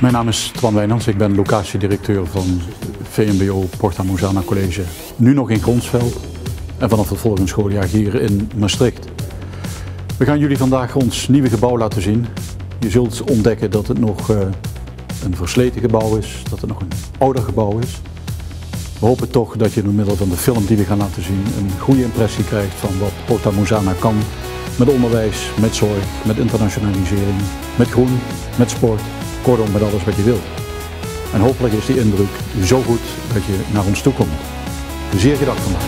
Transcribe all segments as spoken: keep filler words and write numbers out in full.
Mijn naam is Twan Wijnands, ik ben locatiedirecteur van V M B O Porta Mozana College. Nu nog in Grondsveld en vanaf het volgende schooljaar hier in Maastricht. We gaan jullie vandaag ons nieuwe gebouw laten zien. Je zult ontdekken dat het nog, eh, een versleten gebouw is, dat het nog een ouder gebouw is. We hopen toch dat je door middel van de film die we gaan laten zien een goede impressie krijgt van wat Porta Mozana kan met onderwijs, met zorg, met internationalisering, met groen, met sport, kortom met alles wat je wilt. En hopelijk is die indruk zo goed dat je naar ons toe komt. Plezier gedacht vandaag.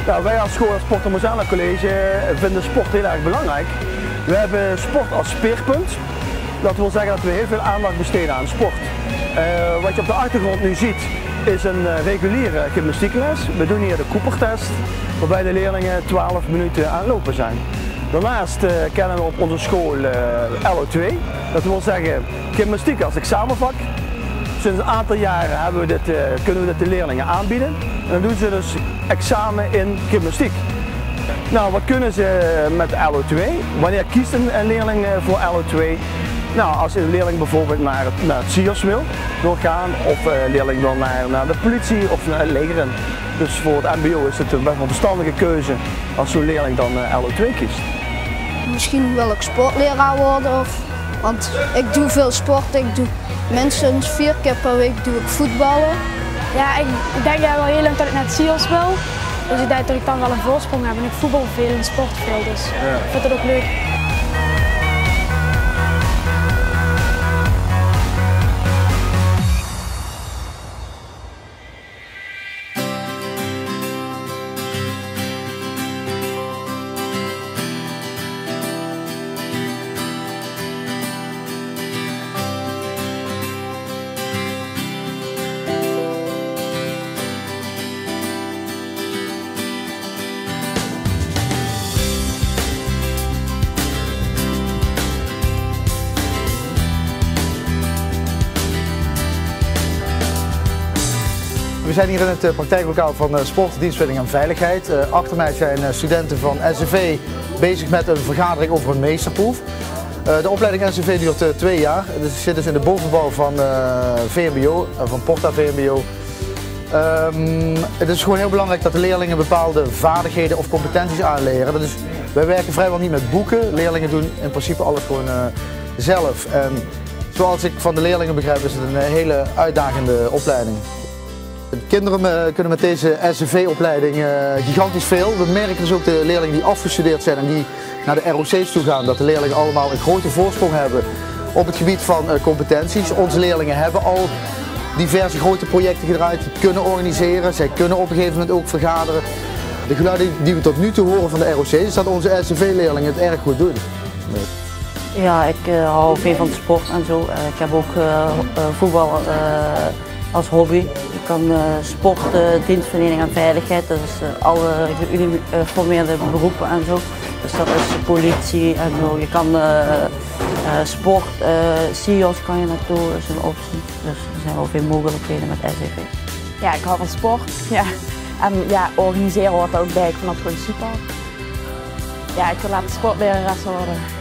Nou, wij als school, als Porta Mozana College, vinden sport heel erg belangrijk. We hebben sport als speerpunt. Dat wil zeggen dat we heel veel aandacht besteden aan sport. Eh, wat je op de achtergrond nu ziet, is een, eh, reguliere gymnastiekles. We doen hier de Coopertest, waarbij de leerlingen twaalf minuten aan het lopen zijn. Daarnaast, eh, kennen we op onze school, eh, L O twee. Dat wil zeggen gymnastiek als examenvak. Sinds een aantal jaren hebben we dit, eh, kunnen we dit de leerlingen aanbieden. En dan doen ze dus examen in gymnastiek. Nou, wat kunnen ze met L O twee? Wanneer kiest een, een leerling, eh, voor L O twee? Nou, als een leerling bijvoorbeeld naar het, naar het CIOS wil, wil gaan, of, eh, een leerling wil naar, naar de politie of naar het leger in. Dus voor het M B O is het een best wel verstandige keuze als zo'n leerling dan, eh, L O twee kiest. Misschien wil ik sportleraar worden, of, want ik doe veel sport. Ik doe minstens vier keer per week doe ik voetballen. Ja, ik, ik denk dat ik al heel lang tot ik naar het CIOS wil. Dus ik denk dat ik dan wel een voorsprong heb. En ik voetbal veel en sport veel, dus ik vind het ook leuk. We zijn hier in het, eh, praktijklokaal van, eh, Sport, Dienstverlening en Veiligheid. Eh, achter mij zijn, eh, studenten van S D V bezig met een vergadering over een meesterproef. Eh, de opleiding S D V duurt, eh, twee jaar. Het zit dus in de bovenbouw van, eh, V M B O, eh, van Porta V M B O. Ehm, het is gewoon heel belangrijk dat de leerlingen bepaalde vaardigheden of competenties aanleren. Dat is, wij werken vrijwel niet met boeken. Leerlingen doen in principe alles gewoon, eh, zelf. En zoals ik van de leerlingen begrijp, is het een, eh, hele uitdagende opleiding. Kinderen, eh, kunnen met deze S D V-opleiding, eh, gigantisch veel. We merken dus ook de leerlingen die afgestudeerd zijn en die naar de R O C's toe gaan, dat de leerlingen allemaal een grote voorsprong hebben op het gebied van, eh, competenties. Onze leerlingen hebben al diverse grote projecten gedraaid, die kunnen organiseren. Zij kunnen op een gegeven moment ook vergaderen. De geluiden die we tot nu toe horen van de R O C's is dat onze S D V-leerlingen het erg goed doen. Ja, ik, eh, hou veel van sport en zo. Eh, ik heb ook, eh, eh, voetbal, eh, als hobby. Je kan, eh, sport, eh, dienstverlening en veiligheid. Dat is, eh, alle geuniformeerde beroepen en zo. Dus dat is de politie en zo. Je kan, eh, eh, sport, eh, CIOS kan je naartoe, is een optie. Dus er zijn wel veel mogelijkheden met S D V. Ja, ik hou van sport. Ja. En ja, organiseren hoort er ook bij. Ik vind dat gewoon super. Ja, ik wil later sportlerares worden.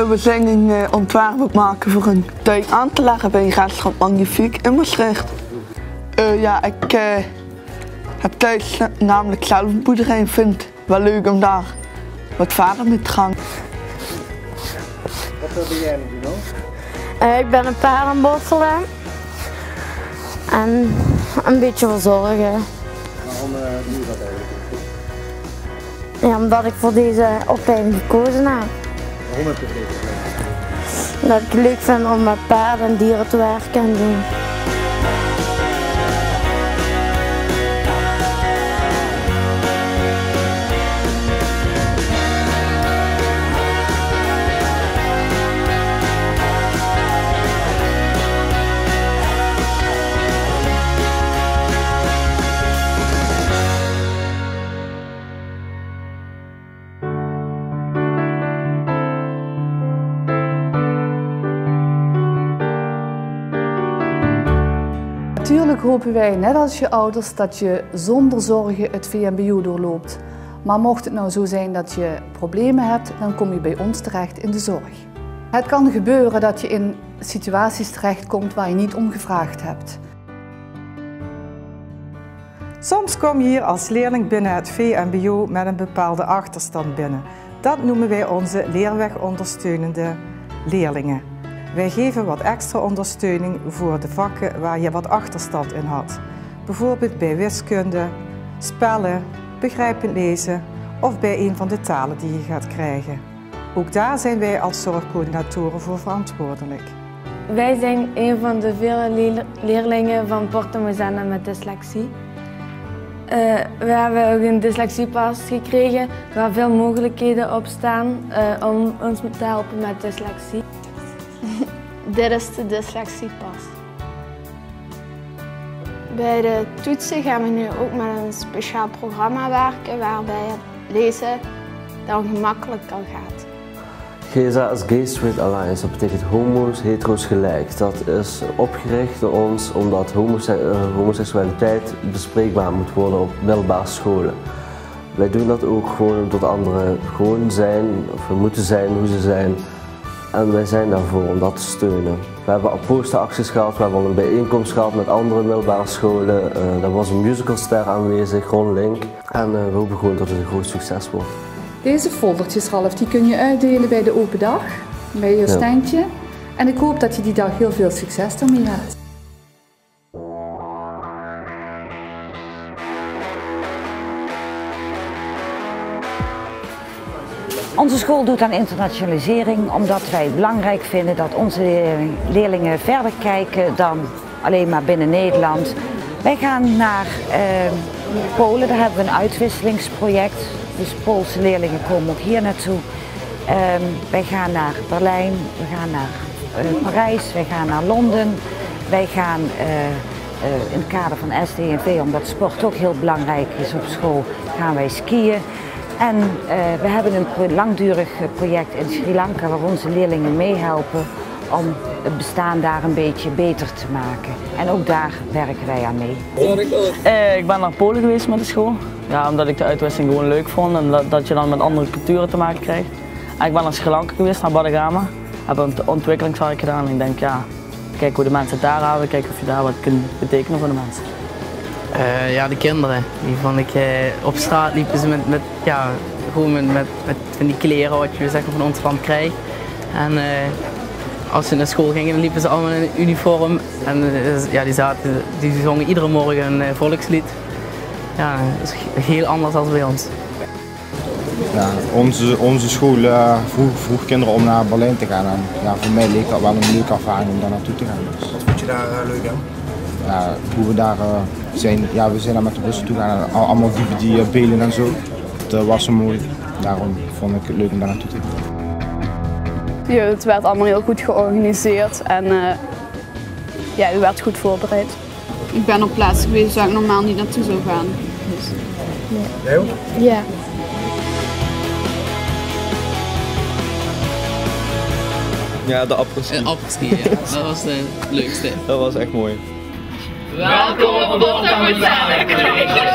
We zijn een eh, ontwerp aan het maken voor een tuin aan te leggen bij restaurant Magnifique in Maastricht. Eh, ja, ik eh, heb thuis namelijk zelf een boerderij en vind het wel leuk om daar wat verder mee te gaan. Eh, ik ben een paard aan het bosselen. En een beetje verzorgen. Waarom eh, doe je dat eigenlijk? Ja, omdat ik voor deze opleiding gekozen heb. Waarom heb je dit gedaan? Omdat ik het leuk vind om met paarden en dieren te werken en doen. Natuurlijk hopen wij, net als je ouders, dat je zonder zorgen het V M B O doorloopt. Maar mocht het nou zo zijn dat je problemen hebt, dan kom je bij ons terecht in de zorg. Het kan gebeuren dat je in situaties terechtkomt waar je niet om gevraagd hebt. Soms kom je hier als leerling binnen het V M B O met een bepaalde achterstand binnen. Dat noemen wij onze leerwegondersteunende leerlingen. Wij geven wat extra ondersteuning voor de vakken waar je wat achterstand in had. Bijvoorbeeld bij wiskunde, spellen, begrijpend lezen of bij een van de talen die je gaat krijgen. Ook daar zijn wij als zorgcoördinatoren voor verantwoordelijk. Wij zijn een van de vele le- leerlingen van Porta Mozena met dyslexie. Eh, we hebben ook een dyslexiepas gekregen waar veel mogelijkheden op staan eh, om ons te helpen met dyslexie. Dit is de dyslexiepas. Bij de toetsen gaan we nu ook met een speciaal programma werken waarbij het lezen dan gemakkelijker gaat. G S A is Gay Straight Alliance, dat betekent homo's, hetero's gelijk. Dat is opgericht door ons omdat homose- eh, homoseksualiteit bespreekbaar moet worden op middelbare scholen. Wij doen dat ook gewoon omdat anderen gewoon zijn, of moeten zijn hoe ze zijn. En wij zijn daarvoor om dat te steunen. We hebben al posteracties gehad, we hebben al een bijeenkomst gehad met andere middelbare scholen. Eh, er was een musicalster aanwezig, Ron Link. En eh, we hopen gewoon dat het een groot succes wordt. Deze foldertjes, Ralf, die kun je uitdelen bij de open dag, bij je standje. En ik hoop dat je die dag heel veel succes ermee hebt. Onze school doet aan internationalisering omdat wij het belangrijk vinden dat onze leerling- leerlingen verder kijken dan alleen maar binnen Nederland. Wij gaan naar eh, Polen, daar hebben we een uitwisselingsproject. Dus Poolse leerlingen komen ook hier naartoe. Ehm, wij gaan naar Berlijn, we gaan naar eh, Parijs, wij gaan naar Londen. Wij gaan eh, eh, in het kader van S D N V, omdat sport ook heel belangrijk is op school, gaan wij skiën. En eh, we hebben een pro- langdurig eh, project in Sri Lanka waar onze leerlingen meehelpen om het bestaan daar een beetje beter te maken. En ook daar werken wij aan mee. Eh, ik ben naar Polen geweest met de school. Ja, omdat ik de uitwisseling gewoon leuk vond en dat, dat je dan met andere culturen te maken krijgt. En ik ben naar Sri Lanka geweest, naar Badagama. Heb een ontwikkelingswerk gedaan. Ik denk, ja, kijk hoe de mensen het daar hebben, kijk of je daar wat kunt betekenen voor de mensen. Eh, ja, de kinderen. Die vond ik eh, op straat liepen ze met, met, ja, gewoon met, met, met van die kleren wat je zeg maar, van ons land krijgt. En eh, als ze naar school gingen, dan liepen ze allemaal in uniform. En eh, ja, die, zaten, die zongen iedere morgen een eh, volkslied. Ja, dat is heel anders dan bij ons. Ja, onze, onze school eh, vroeg, vroeg kinderen om naar Berlijn te gaan. En ja, voor mij leek dat wel een leuke ervaring om daar naartoe te gaan. Dus. Wat vond je daar eh, leuk aan? Ja, hoe we daar eh, zijn, ja, we zijn daar met de bus naartoe gegaan en al- allemaal D V D-beelden en zo. Dat eh, was zo mooi. Daarom vond ik het leuk om daar naartoe te gaan. Ja, het werd allemaal heel goed georganiseerd en eh, ja, u werd goed voorbereid. Ik ben op plaatsen geweest waar ik normaal niet naartoe zou gaan. Dus, Jij ook? Ja. Ja, de appels. Een appelski, ja. Dat was het leukste. Dat was echt mooi. Welkom op Porta Mozena College.